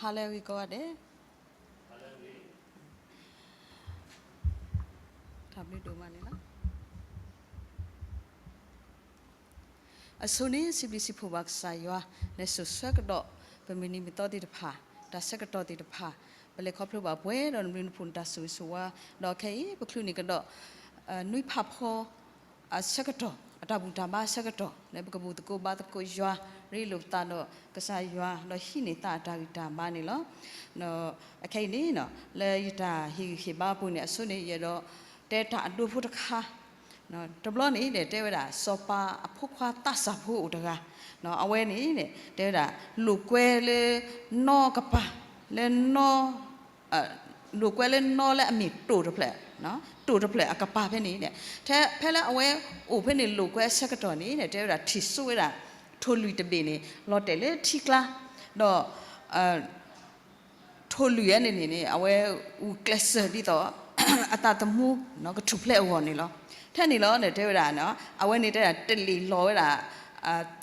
ဟါလၢအဂ့ၤကိးဂၤဒဲး, တၢ်ဘျုးဒိၣ်မးန့ၣ်လီၤ. အဆိန့ၣ် စံးဘျုးစံးဖှိၣ်ဘၣ်ကစၢ်ယွၤ လၢစိာ်ဆှၢကဒီး ပမုၢ်နံၤမုၢ်သီသ့ၣ်တဖၣ်, တၢ်ဆၢကတီၢ်သ့ၣ်တဖၣ်, ပလဲၤခီဖျိဘၣ်ပှဲၤဒီးနဘျုးနဖှိၣ်နတၢ်ဆိၣ်ဂ့ၤဆိၣ်ဝါ, ဒီးခဲအံၤ ပချုးန့ၢ်ကဒီး နွံဖးဖီ အဆၢကတီၢ်, အတၢ်ဘူၣ်တၢ်ဘါအဆၢကတီၢ် လၢပကဘူၣ်သကိးဘါသကိးယွၤ, ရ့လိာ်ပသးဒီးကစၢ်ယွၤ, ဒီးဟံးန့ၢ်သးအတၢ်ဂံၢ်တၢ်ဘါန့ၣ်လီၤ. အခဲအံၤန့ၣ် လၢယတၢ်ဟ့ၣ်ဂံၢ်ဟ့ၣ်ဘါအပူၤန့ၣ် အဆိန့ၣ် ယအဲၣ်ဒိးတဲတၢ်အဒိဖိတခါ, တဘျီန့ၣ်ဒီး တဲဝဲဒၣ် စီၤပၤအဖိခွါသးစၢ်ဖိအိၣ်တဂၤ, အဝဲန့ၣ် တဲဝဲဒၣ် လိာ်ကွဲလၢနီကပၤ, လၢနီ လိာ်ကွဲလၢနီလၢအမ့ၢ်တိၢ်တဖျၢၣ်, တိၢ်တဖျၢၣ်အကပၤဖဲန့ၣ်, ထဲဖဲလၢအဝဲအိၣ်ဖဲန့ၣ်လိာ်ကွဲအဆၢကတီၢ်န့ၣ် တဲဝဲဒၣ်ထံၣ်စိဝဲဒၣ် ထိၣ်လွံၢ်တဘ့ၣ်န့ၣ် လီၤတဲာ်လၢထံကျါ, ဒီး ထိၣ်လွံၢ်အန့ၣ်န့ၣ် အဝဲဂုာ်ကျဲးစၢးဒ်သိး အသးသမူ ကထူၣ်ဖျဲးအဂီၢ်န့ၣ်လီၤ. ထဲန့ၣ်လီၤန့ၣ် တဲဝဲဒၣ် အဝဲန့ၣ်တဲဒၣ် တလ့ၢ်လီၤဝဲဒၣ်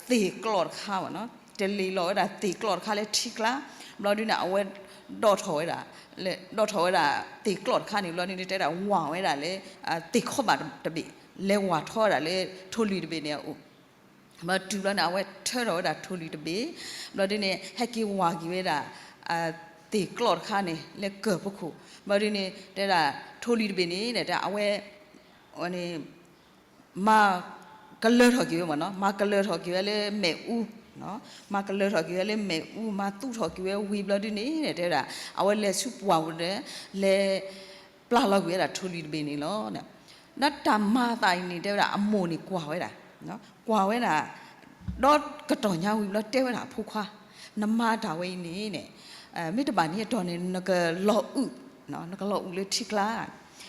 သ့ၣ်ကျီၢ်တခါ, တလ့ၢ်လီၤဝဲဒၣ်သ့ၣ်ကျီၢ်တခါလၢထံကျါ, ဘျီဒုန့ၣ် အဝဲ ဒိးထီၣ်ဝဲဒၣ်, ဒိးထီၣ်ဝဲဒၣ်သ့ၣ်ကျီၢ်တခါန့ၣ် ဘျီဒုန့ၣ် တဲဒၣ် ဝၤဝဲဒၣ်လၢ သ့ၣ်ခီဘၣ်တဘ့ၣ်, လဲၤဝၤထီဝဲဒၣ်လၢထိၣ်လွံၢ်တဘ့ၣ်န့ၣ်အအိၣ် ဘျီတုၤဘျီန့ၣ် အဝဲထၢထီၣ်ဝဲဒၣ်ထိၣ်လွံၢ်တဘ့ၣ်, ဘျီဒုန့ၣ် ဟဲက့ၤဝၤက့ၤဝဲဒၣ် သ့ၣ်ကျီၢ်တခါန့ၣ် လၢကၢၢ်ဖီခိၣ်, ဘျီဒုန့ၣ် တဲဒၣ် ထိၣ်လွံၢ်တဘ့ၣ်န့ၣ် အဝဲ မၤကလၢထီၣ်က့ၤဝဲမ့ၢ်နီၤ, မၤကလၢထီၣ်က့ၤဝဲလၢမ့ၣ်အူ, မၤကလၢထီၣ်က့ၤဝဲလၢမ့ၣ်အူ, မၤသူၣ်ထီၣ်က့ၤဝဲဝံၤဘျီဒုန့ၣ် တဲဝဲဒၣ် အဝဲလဲၤဆူပှၢ်ပူၤဒီး လဲၤ ပျၢ်လီၤကွံာ်ဝဲဒၣ်ထိၣ်လွံၢ်တဘ့ၣ်န့ၣ်လီၤ. ဒီးတၢ်မၤအသးအံၤန့ၣ် တဲဝဲဒၣ်အမိၢ်န့ၣ်ကွၢ်ဝဲဒၣ်, ကွၢ်ဝဲဒၣ် ဒီးကတီၢ်ညါဝံၤဘျီတဲဝဲဒၣ်အဖိခွါ, နမၤတၢ်ဝဲအံၤန့ၣ် မ့ၢ်တဘၣ်န့ၣ်အတီၢ်န့ၣ် နကလီၤအုး, နကလီၤအုးလၢထံကျါ,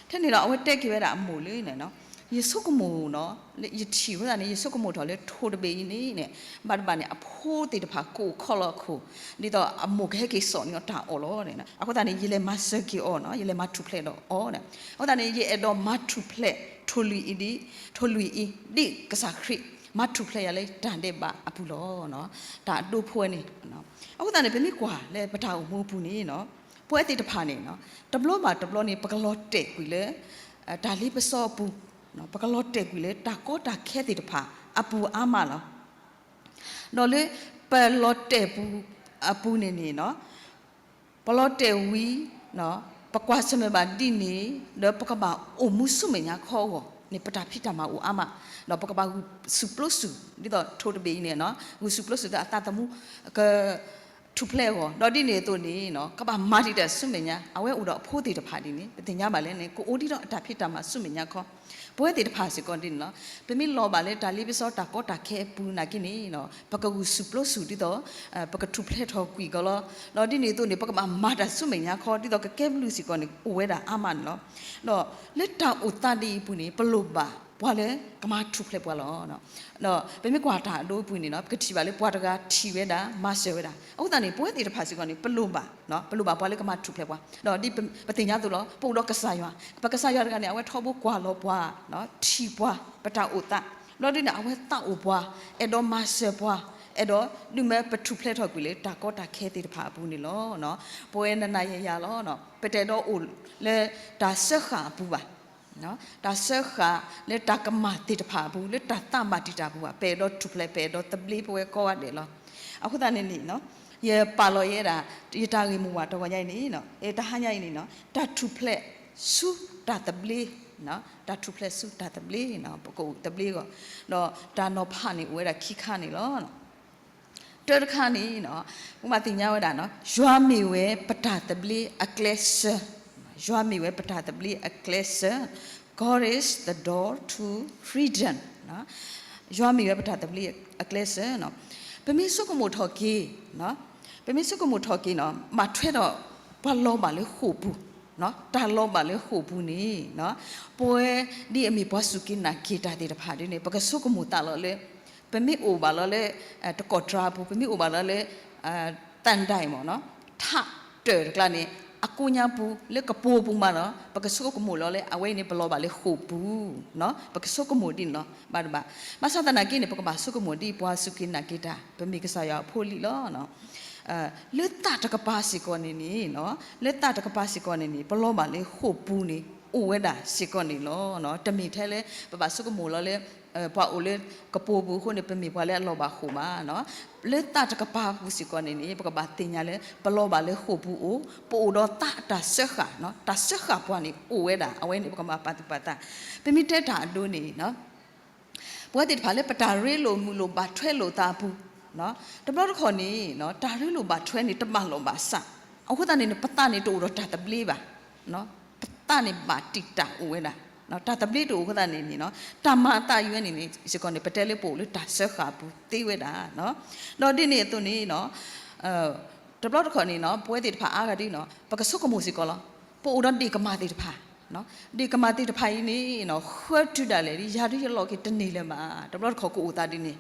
ထဲန့ၣ်ဒီးအဝဲတဲက့ၤဝဲဒၣ်အမိၢ်လၢ ယဆိကမိၣ်နီၤ, ယထံၣ်ဝဲဒၣ်န့ၣ် ယဆိကမိၣ်ထီၣ်လၢထိၣ်တဘ့ၣ်အံၤန့ၣ် ဘၣ်တဘၣ်န့ၣ် အဖိသ့ၣ်တဖၣ်ကအိၣ်ခီၣ်လီၤအခိၣ်, ဒ်သိးအမိၢ်ကဟဲက့ၤစိာ်န့ၢ်အီၤတၢ်အီၣ်လီၤ. အဃိသတးန့ၣ် ယလဲၤမၤစၢၤက့ၤအီၤနီၤ, ယလဲၤမၤထူၣ်ဖျဲးဒီးအီၤ, အဃိသတးန့ၣ် ယအဲၣ်ဒိးမၤထူၣ်ဖျဲးထိၣ်လွံၢ်အံၤဒ်, ထိၣ်လွံၢ်အံၤ ဒ်ကစၢ်ခရံာ် မၤထူၣ်ဖျဲးယၤလၢတၢ်ဒဲးဘးအပူၤလီၤ. တၢ်အဒိဖိဝဲန့ၣ်, အဃိသတးန့ၣ် ပမ့ၢ်ကွၢ်လၢပတၢ်အိၣ်မူအပူၤန့ၣ်, ပဝဲသ့ၣ်တဖၣ်န့ၣ် တဘျီဘၣ်တဘျီန့ၣ် ပကလီၤတဲာ်ကွံာ်လၢ တၢ်လ့ပစီအပူၤ, ပကလီၤတဲာ်ကွံာ်လၢတၢ်ကီတၢ်ခဲသ့ၣ်တဖၣ်အပူၤအါမးလီၤ. ဒီးလၢပလီၤတဲာ်ပူၤအပူၤန့ၣ်န့ၣ် ပလီၤတဲာ်ဝံၤ, ပကွၢ်ဆၢၣ်မဲာ်ဘၣ်ဒ်န့ၣ် ဒီးပကဘၣ်အိၣ်မူဆူမဲာ်ညါခီအဂီၢ်န့ၣ် ပတၢ်ဖံးတၢ်မၤအိၣ်အါမး, ဒီးပကဘၣ်ဂုာ်ဆူၣ်ပျိဆူၣ် ဒ်သိးထိၣ်တဘ့ၣ်အံၤန့ၣ် ဂုာ်ဆူၣ်ပျိဆူၣ်ဒီးအသးသမူ က ထူၣ်ဖျဲးအဂီၢ်, ဒီးဒ်န့ၣ်အသိးန့ၣ် ကဘၣ်မၤဒံးတၢ်ဆူမဲာ်ညါ, အဝဲအိၣ်ဒီးအဖိသ့ၣ်တဖၣ်ဒ်န့ၣ် ပသ့ၣ်ညါဘၣ်လၢန့ၣ် ကအိၣ်ဒံးဒီးအတၢ်ဖံးတၢ်မၤဆူမဲာ်ညါခီ, ပဝဲသ့ၣ်တဖၣ်စ့ၢ်ကီးဒ်န့ၣ်လီၤ. ပမ့ၢ်လီၤဘၣ်လၢတၢ်လ့ပစီတၢ်ကီတၢ်ခဲအပူၤနာ်က့န့ၣ် ပကဂုာ်ဆူၣ်ပျိဆူၣ်ဒ်သိး ပကထူၣ်ဖျဲးထီၣ်ကွံာ်ကီးလီၤ. ဒီးဒ်န့ၣ်အသိးန့ၣ် ပကဘၣ်မၤတၢ်ဆူမဲာ်ညါခီ ဒ်သိးကကဲဘျုးစ့ၢ်ကီးန့ၣ် အိၣ်ဝဲဒၣ်အါမးန့ၣ်လီၤ. ဒီးလၢတၢ်အိၣ်သးဒ်အံၤအပူၤန့ၣ် ပလိၣ်ဘၣ်ပှၤလၢကမၤထူၣ်ဖျဲးပှၤလီၤ. ဒီးပမ့ၢ်ကွၢ်တၢ်အဒိအပူၤန့ၣ် ပကထံၣ်ဘၣ်လၢပှၤတဂၤထံၣ်ဝဲဒၣ် မၤစၢၤဝဲဒၣ်, အဃိသတးန့ၣ် ပဝဲသ့ၣ်တဖၣ်စ့ၢ်ကီးန့ၣ် ပလိၣ်ဘၣ်, ပလိၣ်ဘၣ်ပှၤလၢကမၤထူၣ်ဖျဲးပှၤ, ဒီးဒ်ပသ့ၣ်ညါအသိးလီၤ, ပအိၣ်ဒီးကစၢ်ယွၤ, ပကစၢ်ယွၤတဂၤန့ၣ် အဝဲထီဘိကွၢ်လီၤပှၤ, ထံၣ်ပှၤ ပတၢ်အိၣ်သး, ဘျီဒ်န့ၣ် အဝဲသးအိၣ်ပှၤ, အဲၣ်ဒိးမၤစၢၤပှၤ, အဲၣ်ဒိးဒုးမၢပထူၣ်ဖျဲးထီၣ်ကွံာ်လၢတၢ်ကီတၢ်ခဲသ့ၣ်တဖၣ်အပူၤန့ၣ်လီၤ. ပဝဲနၤနၤယၤယၤလီၤ, ပတအဲၣ်ဒိးအိၣ်လၢတၢ်စၢဃာ်အပူၤဘၣ်, တၢ်စၢဃာ်လၢတၢ်ကမၣ်သ့ၣ်တဖၣ်အပူၤ လၢတၢ်သးဘၣ်တံာ်တာ်ပူၤဘၣ်, ပအဲၣ်ဒိးထူၣ်ဖျဲး ပအဲၣ်ဒိးသဘျ့ပဝဲကိးဂၤဒဲးလီၤ. အဃိသတးန့ၣ်န့ၣ် ယပာ်လီၤယဲဒၣ် ယတၢ်ဂ့ၢ်မိၢ်ဝၤတဂီၤညါအံၤန့ၣ်, တဟါညါအံၤန့ၣ် တၢ်ထူၣ်ဖျဲးဆူတၢ်သဘျ့, တၢ်ထူၣ်ဖျဲးဆူတၢ်သဘျ့, ပကအိၣ်သဘျ့အဂီၢ်, ဒီးတၢ်နီၤဖးန့ၣ်အိၣ်ဝဲဒၣ်ခံခါန့ၣ်လီၤ. တၢ်တခါန့ၣ် ပကဘၣ်သ့ၣ်ညါဝဲဒၣ် ယွၤမ့ၢ်ဝဲပတၢ်သဘျ့အကျဲစၢၤ, ယွၤမ့ၢ်ဝဲပတၢ်သဘျ့အကျဲစၢၤ, God is the door to freedom, ယွၤမ့ၢ်ဝဲပတၢ်သဘျ့အကျဲစၢၤ, ပမ့ၢ်ဆိကမိၣ်ထီၣ်က့ၤ, ပမ့ၢ်ဆိကမိၣ်ထီၣ်က့ၤန့ၣ် ဘၣ်ထွဲဒီးပှၤလီၤဘၣ်လၢဃိာ်ပူၤ, တၢ်လီၤဘၣ်လၢဃိာ်ပူၤန့ၣ် ပဝဲဒ်အမ့ၢ်ပှၤစူၢ်က့ၤနာ်က့ၤတၢ်သ့ၣ်တဖၣ်ဒ်န့ၣ် ပကဆိကမိၣ်သးလီၤလၢ ပမ့ၢ်အိၣ်ဘၣ်လီၤလၢ တကီၢ်တြါအပူၤ, ပမ့ၢ်အိၣ်ဘၣ်လီၤလၢ သၣ်ဒၣ်အံၤမ့ၢ်နီၤ, ထးတၢၢ်တကျါန့ၣ် အကိးညါပူၤ လၢကပိာ်ပူၤမးနီၤ ပကဆိကမိၣ်လီၤလၢ အဝဲအံၤန့ၣ် ပလီၤဘၣ်လၢဃိာ်ပူၤ, ပကဆိကမိၣ်ဒ်န့ၣ်လီၤ. ဘၣ်တဘၣ်, ဘၣ်ဆၣ်သနာ်က့န့ၣ် ပကဘၣ်ဆိကမိၣ်ဒ်ပှၤစူၢ်က့ၤနာ်က့ၤတၢ် ပမ့ၢ်ကစၢ်ယွၤအဖိလံၤလီၤ. လၢသးတကပၤစ့ၢ်ကီးန့ၣ်န့ၣ်, လၢသးတကပၤစ့ၢ်ကီးန့ၣ်န့ၣ် ပလီၤဘၣ်လၢဃိာ်ပူၤန့ၣ် အိၣ်ဝဲဒၣ်စ့ၢ်ကီးန့ၣ်လီၤ. တမ့ၢ်ထဲလၢ ပဘၣ်ဆိကမိၣ်လီၤလၢ ပှၤအိၣ်လၢကပိာ်ပူၤအဃိန့ၣ် ပမ့ၢ်ပှၤလၢအလီၤဘၣ်ဃိာ်ဘၣ်. လၢသးတကပၤပူၤစ့ၢ်ကီးန့ၣ်န့ၣ် ပကဘၣ်သ့ၣ်ညါလၢ ပလီၤဘၣ်လၢဃိာ်ပူၤအိၣ်, ပအိၣ်ဒီးသးအတၢ်စၢဃာ်, တၢ်စၢဃာ်ပှၤန့ၣ်အိၣ်ဝဲဒၣ်, အဝဲန့ၣ် ပကမၤပာ်သူၣ်ပာ်သး. ပမ့ၢ်တဲတၢ်အဒိန့ၣ် ပဝဲသ့ၣ်တဖၣ်လၢပတၢ်ရ့လိာ်မုာ်လိာ်ဘၣ်ထွဲလိာ်သးအပူၤ, တဘျီတခီၣ်န့ၣ် တၢ်ရ့လိာ်ဘၣ်ထွဲန့ၣ် တဘၣ်လီၢ်ဘၣ်စး, အဃိသတးန့ၣ် ပသးန့ၣ်တအိၣ်ဒီးတၢ်သဘျ့ဘၣ်. ပသးန့ၣ်ဘၣ်တံာ်တာ်အိၣ်ဝဲဒၣ်, တၢ်သဘျ့တအိၣ်အဃိသတးန့ၣ်န့ၣ် တၢ်မၤအသးအံၤဝဲန့ၣ်န့ၣ် စ့ၢ်ကီးန့ၣ် ပတဲလၢပအိၣ်လၢတၢ်စၢဃာ်အပူၤသ့ဝဲဒၣ်. ဒီးဒ်န့ၣ်အသိးန့ၣ် တဘျီတခီၣ်န့ၣ် ပဝဲသ့ၣ်တဖၣ်အါဂၤဒ်န့ၣ် ပကဆိကမိၣ်စ့ၢ်ကီးလီၤ. ပအိၣ်ဒီးဒ့ၣ်ကမၢ်သ့ၣ်တဖၣ်, ဒ့ၣ်ကမၢ်သ့ၣ်တဖၣ်အံၤန့ၣ် ဃၢတုၤဒၣ်လဲာ် ယၤဒုးယလီၢ်က့ၤတန့ၢ်လၢၤဘၣ်. တဘျီတခီၣ်ကအိၣ်သးဒ်န့ၣ်,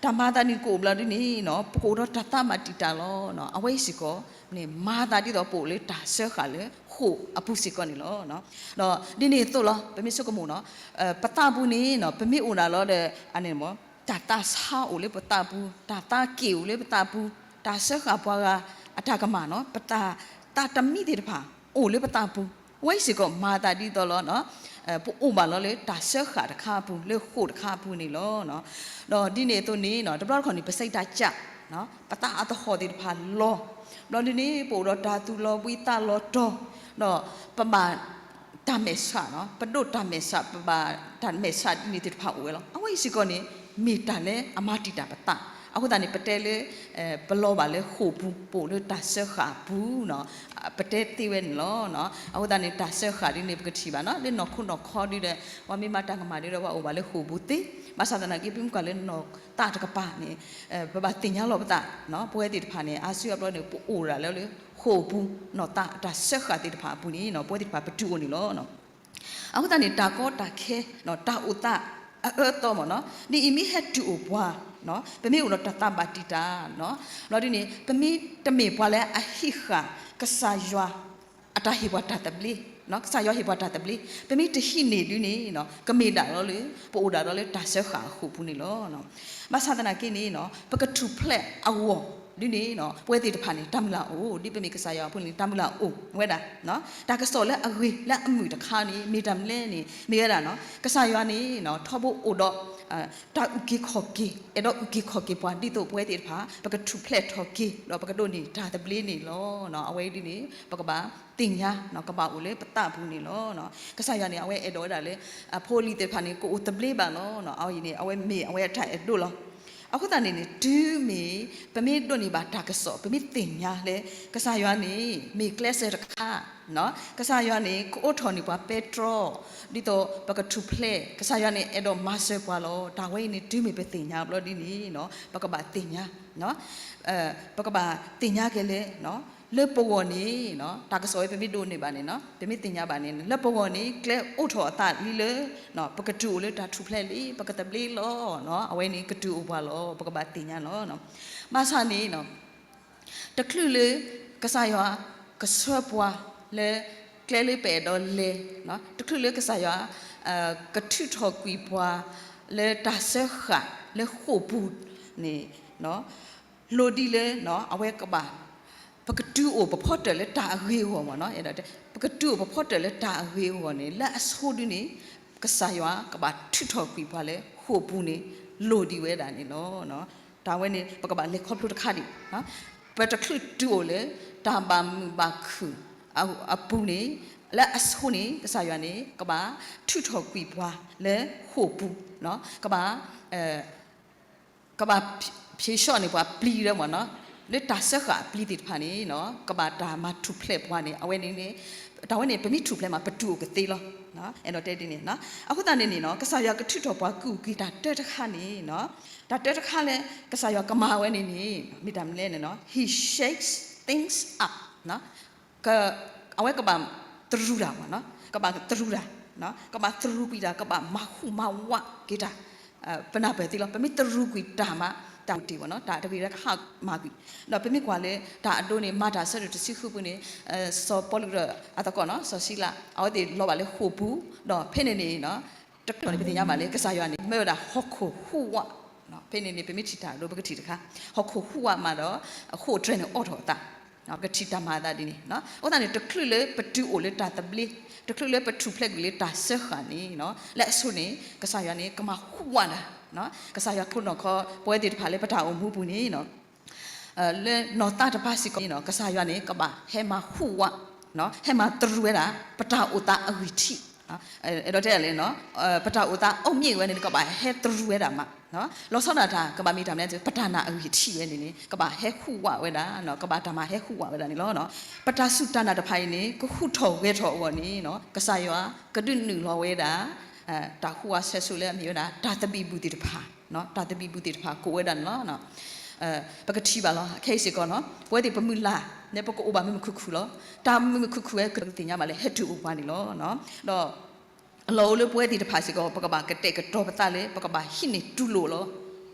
တၢ်မၤအသးန့ၣ်ကအိၣ်ဘျီဒ်န့ၣ် ပကအိၣ်ဒီးတၢ်သးဘၣ်တံာ်တာ်လီၤ. အဝဲအံၤစ့ၢ်ကီးန့ၣ် မၤအသးဒ်သိးပအိၣ်လၢတၢ်စၢဃာ်လၢဃိာ်အပူၤစ့ၢ်ကီးန့ၣ်လီၤ. ဒီးဒ်န့ၣ်အသိးလီၤ ပမ့ၢ်ဆိကမိၣ်န့ၣ် ပသးပူၤန့ၣ် ပမ့ၢ်အိၣ်ဒၣ်လီၤဒီး တၢ်သးဆါအိၣ်လၢပသးပူၤ, တၢ်သးက့ၣ်အိၣ်လၢပသးပူၤ, တၢ်စၢဃာ်ပှၤဂၤအတၢ်ကမၣ်န့ၣ် ပတၢ်သးတမံသ့ၣ်တဖၣ် အိၣ်လၢပသးပူၤ, အဝဲအံၤစ့ၢ်ကီးမၤအသးဒ်သိးလီၤ ပအိၣ်ဘၣ်လီၤလၢတၢ်စၢဃာ်တခါအပူၤ လၢဃိာ်တခါအပူၤန့ၣ်လီၤ. ဒီးဒ်န့ၣ်အသိးန့ၣ် တဘျီတခီၣ်န့ၣ် ပစံးတၢ်ကၢ်, ပသးအသဟီၣ်သ့ၣ်တဖၣ်လီၤ. ဘျီဒ်န့ၣ် ပအိၣ်ဒီးတၢ်သူၣ်လီၤဘှံးသးလီၤတီၤ, ဒီးပဘၣ်တၢ်မဲာ်ဆှး, ပဒိးတၢ်မဲာ်ဆှး, ပဘၣ်တၢ်မဲာ်ဆှးဒ်န့ၣ်သ့ၣ်တဖၣ်အိၣ်ဝဲလီၤ. အဝဲအံၤစ့ၢ်ကီးန့ၣ် မ့ၢ်တၢ်လၢအမၤတံာ်တာ်ပသး. အဃိသတးန့ၣ် ပတဲလၢ ပလီၤဘၣ်လၢဃိာ်ပူၤ, ပအိၣ်လၢတၢ်စၢဃာ်အပူၤန့ၣ် ပတဲသ့ဝဲန့ၣ်လီၤ. အဃိသတးန့ၣ် တၢ်စၢဃာ်ဒ်န့ၣ် ပကထံၣ်ဘၣ်န့ၣ် လၢနီၢ်ခိနီၢ်ခီဒ်ဒီး ပှၤမ့ၢ်မၤတၢ်ကမၣ်ဒ်ဒီး ပှၤအိၣ်ဘၣ်လၢဃိာ်ပူၤသ့. ဘၣ်ဆၣ်သနာ်က့ ပမ့ၢ်ကွၢ်လၢနီၢ်သးတကပၤန့ၣ် ပဘၣ်သ့ၣ်ညါလီၤပသး, ပဝဲသ့ၣ်တဖၣ်န့ၣ် အါစုအါဘျီန့ၣ် ပအိၣ်ဒၣ်လၢ လၢဃိာ်ပူၤ, နီၢ်သးတၢ်စၢဃာ်သ့ၣ်တဖၣ်အပူၤန့ၣ် ပဝဲသ့ၣ်တဖၣ်ပတုၤအိၣ်န့ၣ်လီၤ. အဃိသတးန့ၣ် တၢ်ကီတၢ်ခဲ, တၢ်အိၣ်သးအအၢအသီမ့ၢ်န့ၣ် ဒ်အံၤမ့ၢ်ဟဲတုၤအိၣ်ပှၤ, ပမ့ၢ်အိၣ်ဒီးတၢ်သးဘၣ်တံာ်တာ်, ဘျီဒ်န့ၣ် ပမ့ၢ်တမ့ၢ်ပှၤလၢအဟံးဃာ် ကစၢ်ယွၤ အတၢ်ဟ့ၣ်ပှၤတၢ်သဘျ့, ကစၢ်ယွၤဟ့ၣ်ပှၤတၢ်သဘျ့ ပမ့ၢ်တဟံးန့ၢ်ဒ်န့ၣ် ကမ့ၢ်ဒၣ်လီၤလၢ ပအိၣ်ဒၣ်ဒီးလၢတၢ်စၢဃာ်အဃိာ်ပူၤန့ၣ်လီၤ. ဘၣ်ဆၣ်သနာ်က့န့ၣ် ပကထူၣ်ဖျဲးအဂီၢ်ဒ်န့ၣ် ပဝဲသ့ၣ်တဖၣ်န့ၣ် တၢ်မုၢ်လၢ်အိၣ်, ဒ်ပမ့ၢ်ကစၢ်ယွၤအဖိန့ၣ် တၢ်မုၢ်လၢ်အိၣ်ဝဲဒၣ်. တၢ်ကစီၣ်လၢအဂ့ၤလၢအမုာ်တခါန့ၣ် မ့ၢ်တၢ်မနုၤလဲၣ်န့ၣ် မ့ၢ်ဝဲဒၣ် ကစၢ်ယွၤန့ၣ် ထီဘိအိၣ်ဒီး တၢ်အုၣ်က့ၤခီၣ်က့ၤ, အဲၣ်ဒိးအုၣ်က့ၤခီၣ်က့ၤပှၤ ဒ်သိးပဝဲသ့ၣ်တဖၣ် ပကထူၣ်ဖျဲးထီၣ်က့ၤ ဒီးပကဒိးန့ၢ်တၢ်သဘျ့န့ၣ်လီၤ. အဝဲဒ်န့ၣ် ပကဘၣ်သ့ၣ်ညါ ကဘၣ်အိၣ်လၢပသးပူၤန့ၣ်လီၤ. ကစၢ်ယွၤန့ၣ် အဝဲအဲၣ်ဒိးဝဲဒၣ်လၢ အဖိအလံၤသ့ၣ်တဖၣ်န့ၣ် ကအိၣ်သဘျ့ဘၣ်လီၤ. အဝဲအံၤန့ၣ် အဝဲမ့ၢ်အဝဲအတၢ်အဲၣ်ဒိးလီၤ. အဃိသတးန့ၣ်န့ၣ် တုၤမ့ၢ် ပမ့ၢ်ဒိးန့ၢ်ဘၣ်တၢ်ကစီၣ် ပမ့ၢ်သ့ၣ်ညါလၢ ကစၢ်ယွၤန့ၣ် မ့ၢ်ကျဲစၢၤတခါ, ကစၢ်ယွၤန့ၣ် ကအိးထီၣ်န့ၢ်ပှၤပဲတြီ ဒ်သိးပကထူၣ်ဖျဲး, ကစၢ်ယွၤန့ၣ် အဲၣ်ဒိးမၤစၢၤပှၤလီၤ. တၢ်ဝဲအံၤန့ၣ် တုၤမ့ၢ်ပသ့ၣ်ညါဘျီဒ်န့ၣ် ပကဘၣ်သ့ၣ်ညါ ပကဘၣ်သ့ၣ်ညါက့ၤလၢ လၢပဂီၢ်န့ၣ် တၢ်ကစီၣ်ဝဲပမ့ၢ်ဒိးန့ၢ်ဘၣ်န့ၣ် ပမ့ၢ်သ့ၣ်ညါဘၣ်န့ၣ် လၢပဂီၢ်န့ၣ် ကျဲအိးထီၣ်အသးလံလၢ ပကတုၤအိၣ်လၢတၢ်ထူၣ်ဖျဲးလံ ပကသဘျ့လီၤ. အဝဲန့ၣ်ကတုၤအိၣ်ပှၤလီၤ. ပကဘၣ်သ့ၣ်ညါလီၤ. ဘၣ်ဆၣ်န့ၣ် တချုးလၢကစၢ်ယွၤကဆှၢပှၤလၢကျဲလၢပအဲၣ်ဒိးလဲၤ, တချုးလၢကစၢ်ယွၤ ကထုးထီၣ်ကွံာ်ပှၤ လၢတၢ်စၢဃာ်လၢဃိာ်ပူၤန့ၣ် လိၣ်ဒံးလၢ အဝဲကဘၣ် ပကတုၤအိၣ်ပဖီတၢၣ်လၢတၢ်အဂ့ၤအဂီၢ်မ့ၢ်န့ၣ်, ပကတုၤအိၣ်ပဖီတၢၣ်လၢတၢ်အဂ့ၤအဂီၢ်န့ၣ် လၢအဆိဒ်န့ၣ် ကစၢ်ယွၤကဘၣ်ထုးထီၣ်ကွံာ်ပှၤလၢဃိာ်ပူၤန့ၣ် လိၣ်ဒံးဝဲဒၣ်န့ၣ်လီၤ. တၢ်ဝဲန့ၣ် ပကဘၣ်လဲၤခီဖျိတခါဒံး, ပတချုးတုၤအိၣ်လၢ တၢ်ဘၣ်မုာ်ဘၣ်ခုၣ်အပူၤန့ၣ် လၢအဆိန့ၣ် ကစၢ်ယွၤန့ၣ် ကဘၣ်ထုးထီၣ်ကွံာ်ပှၤလၢဃိာ်ပူၤ, ကဘၣ် ကဘၣ်ဖံးဆှီၣ်န့ၢ်ပှၤပျံၤဒီးမ့ၢ်န့ၣ်, လၢတၢ်စၢဃာ်အပျံၤသ့ၣ်တဖၣ်န့ၣ် ကဘၣ်တၢ်မၤထူၣ်ဖျဲးပှၤန့ၣ် အဝဲန့ၣ် တၢ်ဝဲန့ၣ် ပမ့ၢ်ထူၣ်ဖျဲးမး ပတုၤအိၣ်ကသ့လီၤ. အဲၣ်ဒိးတဲဒ်န့ၣ်, အဃိသတးန့ၣ်န့ၣ် ကစၢ်ယွၤကထုးထီၣ်ပှၤကူၣ်က့ၤတၢ်တၢတခါန့ၣ်, တၢ်တၢတခါလၢ ကစၢ်ယွၤကမၤဝဲန့ၣ်န့ၣ် မ့ၢ်တၢ်မနုၤလဲၣ်န့ၣ် he shakes things up. အဝဲကဘၣ်တရူးတၢ်မ့ၢ်န့ၣ်, ကဘၣ်တရူးတၢ်, ကဘၣ်တရူးကွံာ်တၢ်, ကဘၣ်မၤဟူးမၤဝးက့ၤတၢ်, ပနၢ်ပၢၢ်သ့လီၤ. ပမ့ၢ်တရူးကွံာ်တၢ်မး တၢ်အိၣ်တ့ၢ်မ့ၢ်န့ၣ်, တၢ်တဂ့ၤတခါမၤကွံာ်, ဒီးပမ့ၢ်ကွၢ်လၢတၢ်အဒိန့ၣ် မၤတၢ်ဆၢဒိၣ်တဆံဃုပူၤန့ၣ် စီၤပီလူးဒီးအသကိးန့ၣ် စီၤစံလၤ အဝဲသ့ၣ်လီၤဘၣ်လၢဃိာ်ပူၤ, ဒီးဖဲန့ၣ်န့ၣ် တချုးန့ၣ် ပသ့ၣ်ညါဘၣ်လၢ ကစၢ်ယွၤန့ၣ် မၢဝဲဒၣ်ဟီၣ်ခိၣ်ဟူးဝး ဖဲန့ၣ်န့ၣ် ပမ့ၢ်ထံၣ်တၢ်ဒိ ပကထံၣ်တခါ, ဟီၣ်ခိၣ်ဟူးဝးမးဒီး အဃိၣ်အတြဲၤန့ၣ်အိးထီၣ်အသး, ပကထံၣ်တၢ်မၤအသးဒ်န့ၣ်. အဃိသတးန့ၣ် တချုးလၢပတုၤအိၣ်လၢတၢ်သဘျ့, တချုးလၢပထူၣ်ဖျဲးကွံာ်လၢတၢ်စၢဃာ်န့ၣ်, လၢအဆိန့ၣ် ကစၢ်ယွၤန့ၣ် ကမၤဟူးဝးဒၣ်, ကစၢ်ယွၤကျိနီၢ်ခီ ပဝဲသ့ၣ်တဖၣ်လၢပတၢ်အိၣ်မူပူၤန့ၣ် လၢနီၢ်သးတဖၣ်စ့ၢ်ကီးန့ၣ် ကစၢ်ယွၤန့ၣ် ကဘၣ်ဟဲမၤဟူးဝး, ဟဲမၤတရူးဝဲဒၣ် ပတၢ်အိၣ်သးအဂံၢ်ထံး, အဲၣ်ဒိးတဲဒ်လဲၣ်, ပတၢ်အိၣ်သးအီၣ်မံၣ်ဝဲန့ၣ် ကဘၣ်ဟဲတရူးဝဲဒၣ်မး, လီၤဆီဒၣ်တၢ် ကဘၣ်မ့ၢ်တၢ်မနုၤလဲၣ်, ပတၢ်နာ်အဂံၢ်ထံးဝဲန့ၣ်န့ၣ် ကဘၣ်ဟဲဟူးဝးဝဲဒၣ်, ကဘၣ်တၢ်မၤဟဲဟူးဝးဝဲဒၣ်န့ၣ်လီၤ. ပတၢ်စူၢ်တၢ်နာ်တဖၣ်အံၤန့ၣ် ကဟူးထီၣ်ဂဲၤထီၣ်အဂီၢ်န့ၣ် ကစၢ်ယွၤကဒုးနုာ်လီၤဝဲဒၣ် တၢ်ဟူးဝးဆၢဆိလၢအမ့ၢ်ဝဲဒၣ် တၢ်သဘံၣ်ဘုၣ်သ့ၣ်တဖၣ်, တၢ်သဘံၣ်ဘုၣ်သ့ၣ်တဖၣ်ကအိၣ်ဝဲဒၣ်န့ၣ်လီၤ. ပကထံၣ်ဘၣ်လီၤ ခဲအံၤစ့ၢ်ကီးန့ၣ် ပဝဲသ့ၣ်ပမုၢ်လၢ်န့ၣ် ပကအိၣ်ဘၣ်မုာ်မုာ်ခုၣ်ခုၣ်လီၤ. တၢ်မုာ်မုာ်ခုၣ်ခုၣ်ဝဲ ပကသ့ၣ်ညါဘၣ်လၢဟဲတုၤအိၣ်ပှၤန့ၣ်လီၤ. ဒီး အလီၢ်အိၣ်လၢပဝဲသ့ၣ်တဖၣ်စ့ၢ်ကီး ပကဘၣ်ကတဲာ်ကတီၤပသးလၢ ပကဘၣ်ဟံးန့ၢ်တူၢ်လိာ်လီ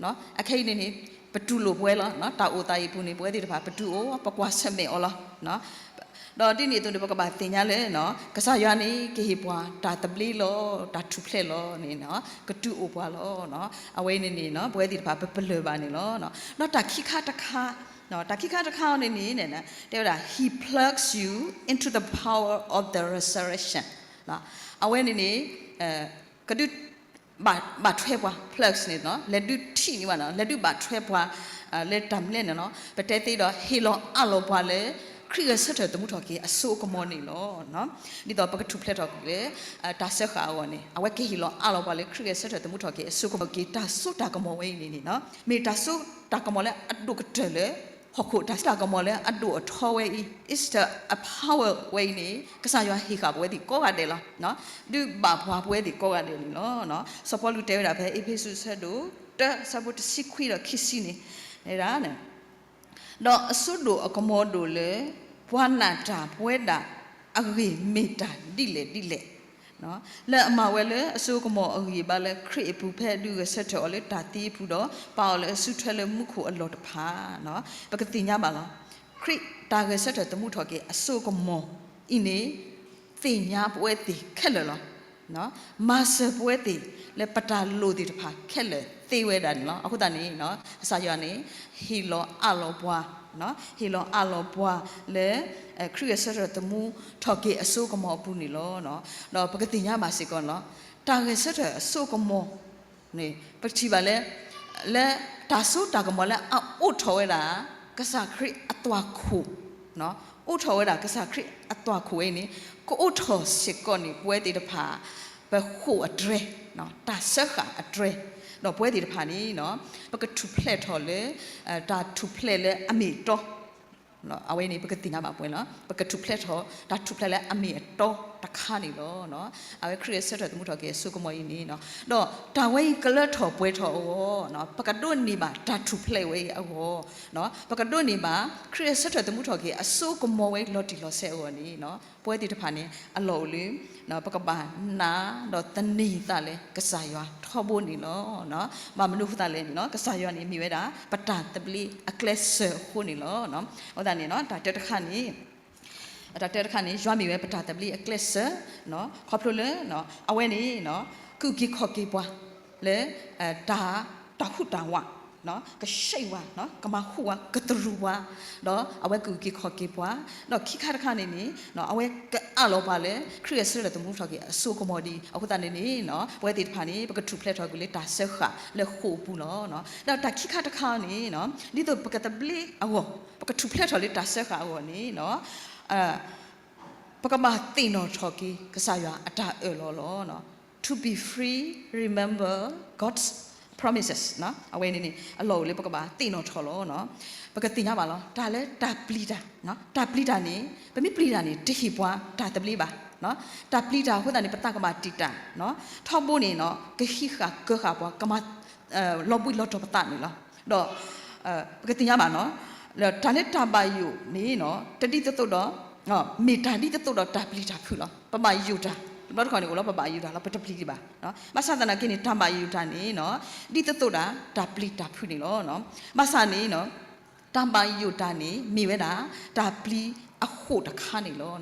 ၤ. အခဲအံၤန့ၣ်န့ၣ် ပတူၢ်လိာ်ပဝဲလီၤ. တၢ်အိၣ်သးအံၤပူၤန့ၣ် ပဝဲသ့ၣ်တဖၣ် ပတူၢ်အိၣ် ပကွၢ်ဆၢၣ်မဲာ်အီၤလီၤ. ဒီးဒ်န့ၣ်အသိးန့ၣ် ပကဘၣ်သ့ၣ်ညါလၢ ကစၢ်ယွၤန့ၣ် ကဟ့ၣ်ပှၤတၢ်သဘျ့လီၤ, တၢ်ထူၣ်ဖျဲးလီၤန့ၣ် ကတူၢ်အိၣ်ပှၤလီၤ. အဝဲန့ၣ်န့ၣ် ပဝဲသ့ၣ်တဖၣ် ပပလၢၢ်ဘၣ်န့ၣ်လီၤ. ဒီးတၢ်ခံခါတခါ, တၢ်ခံခါတခါအံၤန့ၣ်န့ၣ် တဲဝဲဒၣ် he plugs you into the power of the resurrection. အဝဲန့ၣ်န့ၣ် ကဒုး ဘၣ်ထွဲပှၤ plugs န့ၣ် လဲၤဒုးထံၣ်န့ၢ်ဘၣ်န့ၣ် လဲၤဒုးဘၣ်ထွဲပှၤ လၢတၢ်မနုၤလဲၣ်န့ၣ် ပတဲသ့ဒီး ဟ့ၣ်လီၤအးလီၤပှၤလၢ ခရံာ်ဂဲၤဆၢထၢၣ်သမူထီၣ်က့ၤအစိအကမီၤန့ၣ်လီၤ. ဒ်သိးပကထူၣ်ဖျဲးထီၣ်က့ၤလၢ တၢ်စၢဃာ်အဂီၢ်န့ၣ် အဝဲကဟ့ၣ်လီၤအးလီၤပှၤလၢ ခရံာ်ဂဲၤဆၢထၢၣ်သမူထီၣ်က့ၤအစိကမီၤက့ၤ တၢ်စိတၢ်ကမီၤဝဲအံၤန့ၣ်န့ၣ် မ့ၢ်တၢ်စိတၢ်ကမီၤလၢအဒိၣ်ကတၢၢ်လၢ ဟီၣ်ခိၣ် တၢ်စိတၢ်ကမီၤလၢအဒိၣ်အထီဝဲအံၤ Easter အ power ဝဲအံၤန့ၣ် ကစၢ်ယွၤဟ့ၣ်ဃာ်ပဝဲသ့ၣ်ကိးဂၤဒဲးလီၤ. ဒုးဘၣ်ပှၤပဝဲသ့ၣ်ကိးဂၤဒဲးန့ၣ်လီၤ. စီၤပီလူးတဲဝဲဒၣ်ဖဲ အ့းဖ့းစူးအဆၢဒိၣ်တၢ အဆၢဖိတဆံခွံဒီးခံဆံန့ၣ် တဲဒၣ် ဒီးအစိဒိၣ်အကမီၤဒိၣ်လၢ ပှၤနာ်တၢ်ပဝဲဒၣ်အဂ့ၢ်မ့ၢ်တၢ်ဒ်လဲၣ်ဒ်လဲၣ် လၢအမၤဝဲလၢအစိကမီၤအဂံၢ်အဘါလၢခရံာ်အပူၤ ဖဲအဒုးဂဲၤဆၢထၢၣ်အီၤလၢတၢ်သံအပူၤဒီး ပာ်အီၤလၢအစုထွဲလၢမူခိၣ်အလီၢ်တဖၣ်, ပကသ့ၣ်ညါဘၣ်လီၤ. ခရံာ်တၢ်ဂဲၤဆၢထၢၣ်သမူထီၣ်က့ၤအစိကမီၤအံၤန့ၣ် သ့ၣ်ညါပဝဲသ့ၣ်ခဲလၢာ်လီၤ. မၤစၢၤပဝဲသ့ၣ်လၢပတၢ်လိၣ်သ့ၣ်တဖၣ်ခဲလၢာ်သ့ဝဲဒၣ်န့ၣ်လီၤ. အဃိသတးန့ၣ် ကစၢ်ယွၤန့ၣ် ဟ့ၣ်လီၤအးလီၤပှၤ ဟ့ၣ်လီၤအးလီၤပှၤလၢ ခရံာ်ဂဲၤဆၢထၢၣ်သမူထီၣ်က့ၤအစိကမီၤအပူၤန့ၣ်လီၤ. ဒီးပကသ့ၣ်ညါဘၣ်စ့ၢ်ကီးန့ၣ်လီၤ. တၢ်ဂဲၤဆၢထၢၣ်အစိကမီၤန့ၣ် ပထံၣ်ဘၣ်လၢ လၢတၢ်စိတၢ်ကမီၤလၢအအိးထီၣ်ဝဲဒၣ် ကစၢ်ခရံာ်အသွၣ်ခိၣ်, အိးထီၣ်ဝဲဒၣ်ကစၢ်ခရံာ်အသွၣ်ခိၣ်ဝဲအံၤန့ၣ် ကအိးထီၣ်စ့ၢ်ကီးန့ၣ် ပဝဲသ့ၣ်တဖၣ် ပဃိာ်အတြဲၤ, တၢ်စၢဃာ်အတြဲၤ, ဒီးပဝဲသ့ၣ်တဖၣ်န့ၣ် ပကထူၣ်ဖျဲးထီၣ်လၢ တၢ်ထူၣ်ဖျဲးလၢအမ့ၢ်အတီ အဝဲန့ၣ် ပကသ့ၣ်ညါဘၣ်ပှဲၤလီၤ. ပကထူၣ်ဖျဲးထီၣ် တၢ်ထူၣ်ဖျဲးလၢအမ့ၢ်အတီတခါန့ၣ်လီၤ. အဝဲခရံာ်အဆၢထၢၣ်သမူထီၣ်က့ၤအစိကမီၤအံၤန့ၣ် ဒီးတၢ်ဝဲအံၤကလၢထီၣ်ပှဲၤထီၣ်အဂီၢ် ပကဒိးန့ၢ်ဘၣ်တၢ်ထူၣ်ဖျဲးဝဲအံၤအဂီၢ်, ပကဒိးန့ၢ်ဘၣ် ခရံာ်အဆၢထၢၣ်သမူထီၣ်က့ၤအစိကမီၤဝဲအံၤလီၤတံၢ်လီၤဆဲးအဂီၢ်န့ၣ် ပဝဲသ့ၣ်တဖၣ်န့ၣ် အလီၢ်အိၣ်လၢ ပကဘၣ်နာ်ဒီးသန့ၤသးလၢကစၢ်ယွၤထီဘိန့ၣ်လီၤ. ဘၣ်မနုၤအဃိသတးလဲၣ်န့ၣ် ကစၢ်ယွၤန့ၣ်မ့ၢ်ဝဲဒၣ် ပတၢ်သဘျ့အကျဲစၢၤအဃိန့ၣ်လီၤ. အဃိသတးန့ၣ် တၢ်တၢတခါန့ၣ် တၢ်တၢတခါန့ၣ် ယွၤမ့ၢ်ဝဲပတၢ်သဘျ့အကျဲစၢၤ ခီဖျိလၢ အဝဲန့ၣ် ကအုၣ်က့ၤခီၣ်က့ၤပှၤ လၢ တၢ် တၢ်ဟူးတၢ်ဝး ကဆံးဝဲ ကမၤဟူးဝဲ ကတရူးဝဲ ဒီးအဝဲကအုၣ်က့ၤခီၣ်က့ၤပှၤ, ဒီးခံခါတခါန့ၣ်န့ၣ် အဝဲကအးလီၤပှၤလၢ ခရံာ်အဆၢထၢၣ်သမူထီၣ်က့ၤအစိကမီၤဒ်အံၤ, အဃိသတးန့ၣ်န့ၣ် ပဝဲသ့ၣ်တဖၣ်န့ၣ် ပကထူၣ်ဖျဲးထီၣ်ကွံာ်လၢတၢ်စၢဃာ်လၢဃိာ်အပူၤလီၤ. ဒီးတၢ်ခံခါတခါန့ၣ် ဒ်သိးပကသဘျ့အဂီၢ် ပကထူၣ်ဖျဲးထီၣ်လၢတၢ်စၢဃာ်အဂီၢ်န့ၣ် ပကဘၣ်သ့ၣ်နီၣ်ထီၣ်က့ၤကစၢ်ယွၤအတၢ်အၢၣ်လီၤလီၤ. To be free, remember God's promises အဝဲန့ၣ်န့ၣ် အလီၢ်အိၣ်လၢပကဘၣ်သ့ၣ်နီၣ်ထီၣ်လီၤ. ပကသ့ၣ်ညါဘၣ်လီၤ တၢ်လၢတၢ်ပျံၤတၢ်, တၢ်ပျံၤတၢ်န့ၣ် ပမ့ၢ်ပျံၤတၢ်န့ၣ် တဟ့ၣ်ပှၤတၢ်သဘျ့ဘၣ်. တၢ်ပျံၤတၢ်အဃိသတးန့ၣ် ပသးကမၣ်တံာ်တာ်, ထီဘိန့ၣ် ကဟံးဃာ်ကၢဃာ်ပှၤ ကမၤ လီၤဘှံးလီၤတီၤပသးန့ၣ်လီၤ. ဒီး ပကသ့ၣ်ညါဘၣ်န့ၣ် တၢ်လၢတၢ်ဘၣ်ယိၣ်န့ၣ် တဒ်သိးသိးဒီး မ့ၢ်တၢ်ဒ်သိးသိးဒီးတၢ်ပျံၤတၢ်ဖုးလီၤ. ပဘၣ်ယိၣ်တၢ် တဘျီတခီၣ်န့ၣ်အိၣ်လီၤ ပဘၣ်ယိၣ်တၢ်လီၤ ပတပျံၤဒံးဘၣ်. ဘၣ်ဆၣ်သနာ်က့န့ၣ် တၢ်ဘၣ်ယိၣ်တၢ်န့ၣ် ဒ်သိးသိးဒၣ်တၢ်ပျံၤတၢ်ဖုးန့ၣ်လီၤ. ဘၣ်ဆၣ်န့ၣ် တၢ်ဘၣ်ယိၣ်တၢ်န့ၣ် မ့ၢ်ဝဲဒၣ် တၢ်ပျံၤ အဃိးတခါန့ၣ်လီၤ.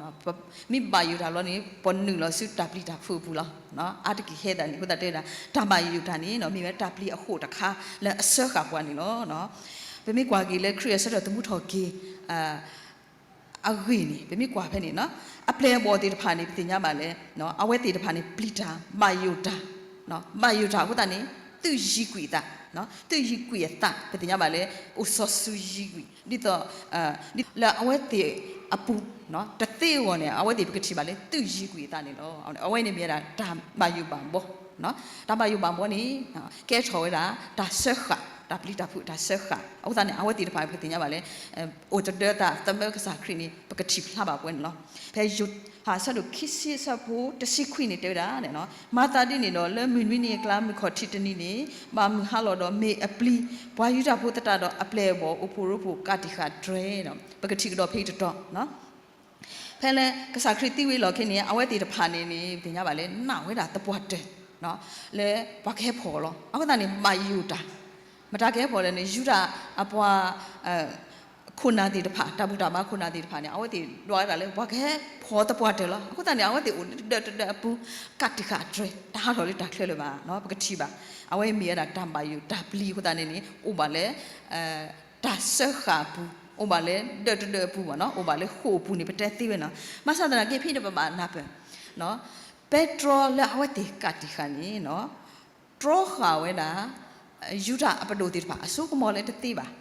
မ့ၢ်ဘၣ်ယိၣ်တၢ်လီၤန့ၣ် ပနုာ်လီၤဆူတၢ်ပျံၤတၢ်ဖုးအပူၤလီၤ. အါတက့ၢ်ဟဲသတးန့ၣ် အဃိသတးတဲဝဲဒၣ် တၢ်ဘၣ်ယိၣ်တၢ်န့ၣ် မ့ၢ်ဝဲတၢ်ပျံၤအဃိးတခါလၢအစၢဃာ်ပှၤန့ၣ်လီၤ. ပမ့ၢ်ကွၢ်က့ၤလၢခရံာ်အဆၢထၢၣ်သမူထီၣ်က့ၤ အဂ့ၢ်န့ၣ် ပမ့ၢ်ကွၢ်ဖဲန့ၣ် အပျဲၢ်အဘီၣ်သ့ၣ်တဖၣ်န့ၣ် ပသ့ၣ်ညါဘၣ်လၢ အဝဲသ့ၣ်တဖၣ်န့ၣ် ပျံၤတၢ် ဘၣ်ယိၣ်တၢ် ဘၣ်ယိၣ်တၢ်အဃိသတးန့ၣ် သုးယံၤကွံာ်အသး, သုးယံၤကွံာ်အသး ပသ့ၣ်ညါဘၣ်လၢ အိၣ်စီၤစုၤယံၤကွံာ် ဒ်သိး လၢအဝဲသ့ၣ်အပူၤ တသ့အဂီၢ်န့ၣ် အဝဲသ့ၣ်ပကထံၣ်ဘၣ်လၢသုးယံၤကွံာ်အသးန့ၣ်လီၤ. အဝဲန့ၣ်မ့ၢ်ဝဲဒၣ်တၢ်ဘၣ်ယိၣ်ဘၣ်ဘီ, တၢ်ဘၣ်ယိၣ်ဘၣ်ဘီန့ၣ် ကဲထီၣ်ဝဲဒၣ် တၢ်စၢဃာ် တၢ်ပျံၤတၢ်ဖုးတၢ်စၢဃာ် အဃိသတးန့ၣ် အဝဲသ့ၣ်တဖၣ်ပကသ့ၣ်ညါဘၣ်လၢ အိၣ်တဒၢသးသမၢကစၢ်ခရံာ်န့ၣ် ပကထံၣ်ဖျါဘၣ်ပဝဲန့ၣ်လီၤ. ဖဲယိၤဟၣ်အဆၢဒိၣ်ခံဆံအဆၢဖိတဆံခွံန့ၣ်တဲဝဲဒၣ် မၤသးဒ်န့ၣ်ဒီး လၢမုၢ်နွံနံၤအကျါ မုၢ်ခီၣ်ထံးတနံၤန့ၣ် ဘၣ်မုၢ်ဟါလီၤဒီးမ့ၢ်အပျံၤ ပှၤယူဒၤဖိသတးဒီးအပျဲၢ်အဘီၣ် အိၣ်ဖှိၣ်ရိဖှိၣ် ကးတံာ်ဃာ်တြဲၤ ပကထံၣ်ကဒီးဖဲအံၤတတီၤ ဖဲလၢကစၢ်ခရံာ်သံဝံၤအလီၢ်ခံန့ၣ် အဝဲသ့ၣ်တဖၣ်န့ၣ်န့ၣ် ပသ့ၣ်ညါဘၣ်လၢ နာ်ဝဲဒၣ်သပှၢ်တၢၢ် လၢပှၤကဟဲဖီၣ်အီၤလီၤ. အဃိသတးန့ၣ် ဘၣ်ယိၣ်တၢ် မတၤကဟဲဖီၣ်လဲၣ်န့ၣ် ယူဒၤအပှၤ ခိၣ်နၢ်သ့ၣ်တဖၣ် တၢ်ဘူၣ်တၢ်ဘါခိၣ်နၢ်သ့ၣ်တဖၣ်န့ၣ် အဝဲသ့ၣ်ဒွးဝဲဒၣ်လၢ ပှၤကဟဲဖီၣ်သပှၢ်တၢၢ်လီၤ. အဃိသတးန့ၣ် အဝဲသ့ၣ်အိၣ်လၢတဒၢတဒၢအပူၤ ကးတံာ်ဃာ်အတြဲၤ တဟးထီၣ်လၢတၢ်ချၢလၢၤဘၣ် ပကထံၣ်ဘၣ်. အဝဲမ့ၢ်ဝဲဒၣ်တၢ်ဘၣ်ယိၣ်တၢ်ပျံၤအဃိသတးန့ၣ်န့ၣ် အိၣ်ဘၣ်လၢ တၢ်စၢဃာ်အပူၤ အိၣ်ဘၣ်လၢဒၢတဒၢအပူၤဘၣ်နီၤ အိၣ်ဘၣ်လၢဃိာ်အပူၤန့ၣ် ပတဲသ့ဝဲနီၤ. ဘၣ်ဆၣ်သနာ်က့ ဖဲန့ၣ်ပဘၣ်နၢ်ပၢၢ် ပဲတြီလၢအဝဲသ့ၣ်ကးတံာ်ဃာ်န့ၣ်နီၤ တြီဃာ်ဝဲဒၣ် ယူဒၤအပဒိၣ်သ့ၣ်တဖၣ် အစိကမီၤလၢတသ့ဘၣ်.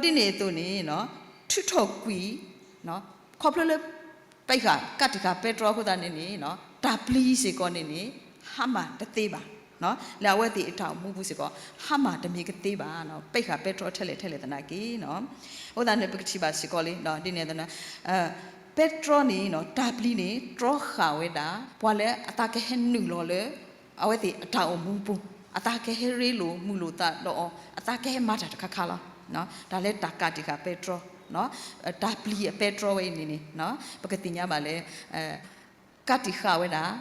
ဒီးဒ်န့ၣ်အသိးန့ၣ် ထုးထီၣ်ကွံာ် ခီဖျိလၢ ပှၤကးတံာ်ဃာ်ပဲတြီအဃိသတးန့ၣ်န့ၣ် တၢ်ပျံၤစ့ၢ်ကီးန့ၣ်န့ၣ် ဟါမၢ်တသ့ဘၣ်. လၢအဝဲသ့ၣ်အတၢ်အိၣ်မူပူၤစ့ၢ်ကီး ဟါမၢ်တမ့ၢ်ကသ့ဘၣ်. ပှၤကးပဲတြီထဲလဲၣ်ထဲလဲၣ်သနာ်က့ အဃိသတးန့ၣ် ပကထံၣ်ဘၣ်စ့ၢ်ကီးလံ ဒ်န့ၣ်အသိးန့ၣ် ပဲတြီန့ၣ် တၢ်ပျံၤန့ၣ် တြီဃာ်ဝဲဒၣ် ပှၤလၢအသးကဟဲနုာ်လီၤလၢ အဝဲသ့ၣ်အတၢ်အိၣ်မူပူၤ အသးကဟဲရ့လိာ်မုာ်လိာ်သးဒီးအီၤ အသးကဟဲမၤတၢ်တခါခါလီၤ. တၢ်လၢတၢ်ကးတံာ်ဃာ်ပဲတြီ တၢ်ပျံၤအပဲတြီဝဲအံၤန့ၣ်န့ၣ် ပကသ့ၣ်ညါဘၣ်လၢ ကးတံာ်ဃာ်ဝဲဒၣ်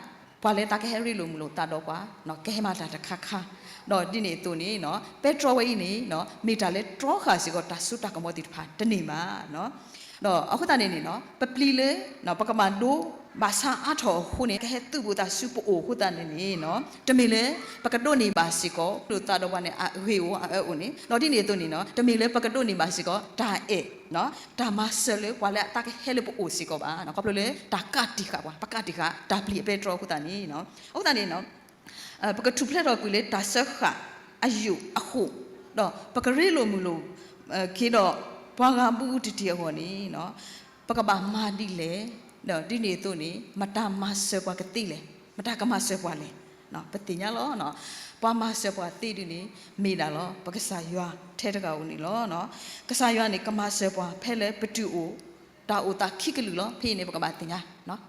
ပှၤလၢသးကဟဲရ့လိာ်မုာ်လိာ်သးဒီးပှၤ ကဟဲမၤတၢ်တခါခါ ဒီးဒ်န့ၣ်အသိးန့ၣ် ပဲတြီဝဲအံၤန့ၣ် မ့ၢ်တၢ်လၢတြီဃာ်စ့ၢ်ကီးတၢ်စိတၢ်ကမီၤသ့ၣ်တဖၣ်တန့ၢ်ဘၣ်. ဒီးအဃိသတးန့ၣ်န့ၣ် ပပျံၤလၢ ပကဘၣ်ဒိဘၣ်ဆါအါထီၣ်အဃိန့ၣ် ကဟဲသုးဘူးသးဆူပအိၣ်အဃိသတးန့ၣ်န့ၣ် တမ့ၢ်လၢ ပကဒိးန့ၢ်ဘၣ်စ့ၢ်ကီး လိာ်သးဒီးပှၤန့ၣ် အဂ့ၢ်အိၣ်အအၢအိၣ်န့ၣ် ဒီးဒ်န့ၣ်အသိးန့ၣ် တမ့ၢ်လၢပကဒိးန့ၢ်ဘၣ်စ့ၢ်ကီး တၢ်အဲၣ် တၢ်မၤစၢၤလၢပှၤလၢအသးကဟဲလၢပအိၣ်စ့ၢ်ကီးဘၣ်. ခီဖျိလၢတၢ်ကးတံာ်ဃာ်ပှၤ ပကးတံာ်ဃာ်တၢ်ပျံၤအပဲတြီအဃိသတးန့ၣ် အဃိသတးန့ၣ် ပကထူၣ်ဖျဲးထီၣ်ကွံာ်လၢတၢ်စၢဃာ်အယိာ်အဃိာ် ဒီးပကရ့လိာ်မုာ်လိာ်က့ၤဒီး ပှၤဂၤဘူးဘူးတံၢ်တံၢ်အဂီၢ်န့ၣ် ပကဘၣ်မၤဒ်လဲၣ်, ဒီးဒ်န့ၣ်အသိးန့ၣ် မတၤမၤစၢၤပှၤကသ့လဲၣ်, မတၤကမၤစၢၤပှၤလဲၣ်. ပသ့ၣ်ညါလီၤ. ပှၤမၤစၢၤပှၤသ့ဒ်န့ၣ် မ့ၢ်ဒၣ်လီၤ ပကစၢ်ယွၤထဲတဂၤဧိၤန့ၣ်လီၤ. ကစၢ်ယွၤန့ၣ် ကမၤစၢၤပှၤဖဲလၢပတုၤအိၣ် တၢ်အိၣ်သးခံကလုာ်လီၤ. ဖဲအံၤန့ၣ် ပကဘၣ်သ့ၣ်ညါ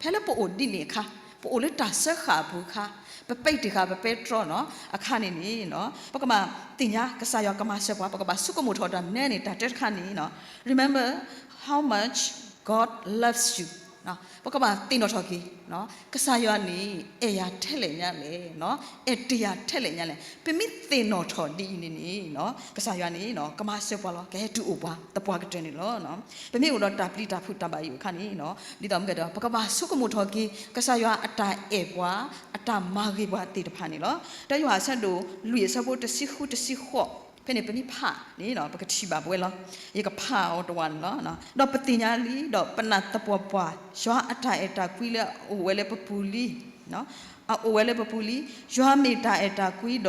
ဖဲလၢပအိၣ်ဒ်န့ၣ်အခါ ပအိၣ်လၢတၢ်စၢဃာ်အပူၤအခါ ပပဲတံာ်ဃာ်ပပဲတြီနီၤ အခါန့ၣ်န့ၣ် ပကဘၣ်သ့ၣ်ညါ ကစၢ်ယွၤကမၤစၢၤပှၤ ပကဘၣ်ဆိကမိၣ်ထီၣ်တၢ်နဲန့ၣ် တၢ်တဲတခါန့ၣ် remember how much God loves you ပကဘၣ်သ့ၣ်နီၣ်ထီၣ်က့ၤ ကစၢ်ယွၤန့ၣ် အဲၣ်ယၤထဲလဲၣ်ညါလဲၣ်, အဲၣ်တ့ၢ်ယၤထဲလဲၣ်ညါလဲၣ်. ပမ့ၢ်သ့ၣ်နီၣ်ထီၣ်ဒ်အံၤန့ၣ်န့ၣ် ကစၢ်ယွၤန့ၣ် ကမၤစၢၤပှၤလီၤ ကဟဲတုၤအိၣ်ပှၤသပှၢ်ကတၢၢ်န့ၣ်လီၤ. ပမ့ၢ်အိၣ်ဒီးတၢ်ပျံၤတၢ်ဖုးတၢ်ဘၣ်ယိၣ်အခါန့ၣ် ဒ်သိးမ့ၢ်ကဲဒီး ပကဘၣ်ဆိကမိၣ်ထီၣ်က့ၤ ကစၢ်ယွၤအတၢ်အဲၣ်ပှၤ အတၢ်မၤဂ့ၤပှၤသ့ၣ်တဖၣ်န့ၣ်လီၤ. တၢယိၤဟၣ်အဆၢဒိၣ်လွံၢ်အဆၢဖိတဆံဃုတဆံဃိး ဖဲန့ၣ်ပမ့ၢ်ဖးန့ၣ် ပကထံၣ်ဘၣ်ပဝဲလီၤ. ယကဖးအီၤတဝာ်န့ၣ်လီၤ. ဒီးပသ့ၣ်ညါလံ ဒီးပနၢ်သပှၢ်ပှၢ် ယွၤအတၢ်အဲၣ်တၢ်ကွံလၢအအိၣ်ဝဲလၢပပူၤလံ အအိၣ်ဝဲလၢပပူၤလံ. ယွၤမ့ၢ်တၢ်အဲၣ်တၢ်ကွံဒီး